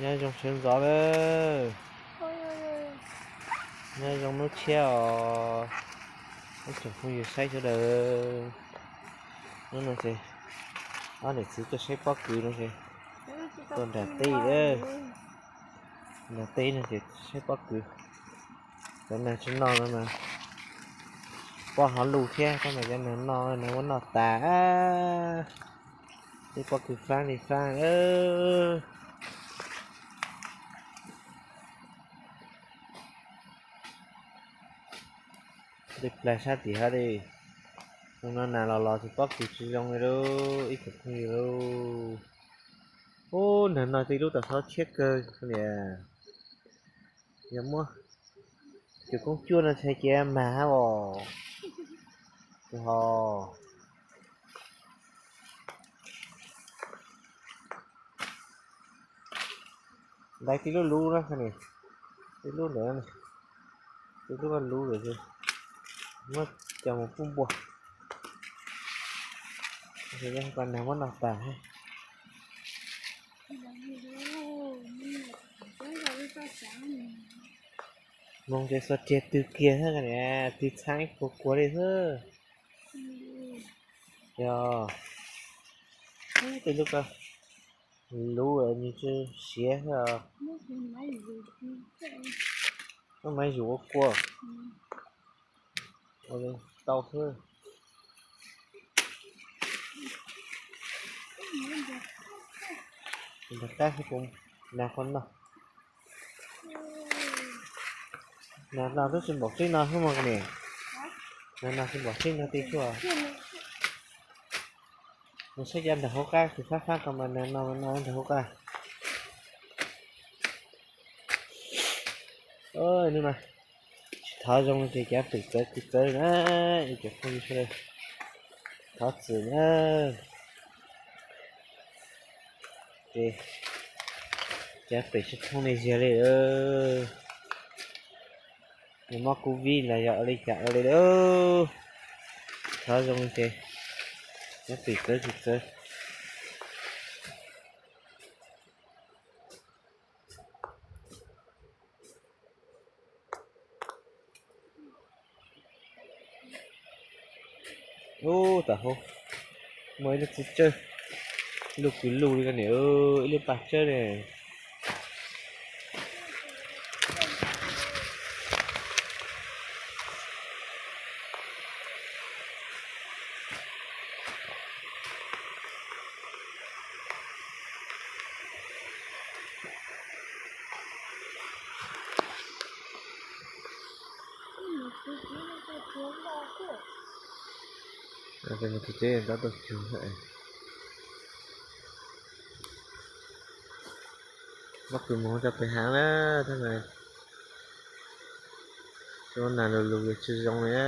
Nyob zoo sawv ntxov lawm. Nyob zoo hnub tshiab os ib tsoom phooj ywg saib sawv daws. Hnub no ces ob niam txiv tuaj saib pob kws no ces tuaj nram teb, nram teb no ces saib pob kws. Cov nag tsis noj no mas pob hov luj thiab, tab mas cov nag noj, nag muab noj tas. Tej pob kws fab li fab. Tej plag sab tim hov li. Zoo no nas los los ces pob kws tsis zoo li lauj ib tsoom phooj ywg lauj. Ub, nag no tej lub tau xov tshiab kawg niam. Yog muab cov koob cuaj no tshais ces mag hab os. Ho ntaiv tib lub luv no, tib lub ntawd, tib lub luv lawm, muab coj mus pub npua. Pas nag muab noj tas. Moog ces xuas riag twg kiag xwb, twg txhab ib puas kuag li xwb. Yog tej lub ko luv nws tsis siav xwb os. Muab maiv yus ua kua, ua tau xwb. Nrog qab xwb kuv nag qhov no. Nag no twb tsis npaum teb no xwb mas niam. Nag no tsis npaum teb no tib suab. Nws saib cov nram hauv qab, tus fab fab ko mas nag no mas no nram hauv qab. Hnub no tsis thov zoo ces cov pem txawv tsis txawv na, ib cov phooj ywg sawv daws. Thov txim na. Ces cov pem tsis thooj li ziag li. Nws mob covid los yog ua li cas ua li lauj. Thov zoo ces cov pem txawv tsis txawv. Ub, tam hauv muaj ib lub txiv tsawb, lub kws luj li ko niam, ib lub paj tsawb li. Tus tsev tab tom cug, pob kws mus rau pem hav na, tab mas tsis muaj nas lug lug yuav tsis zoo li na.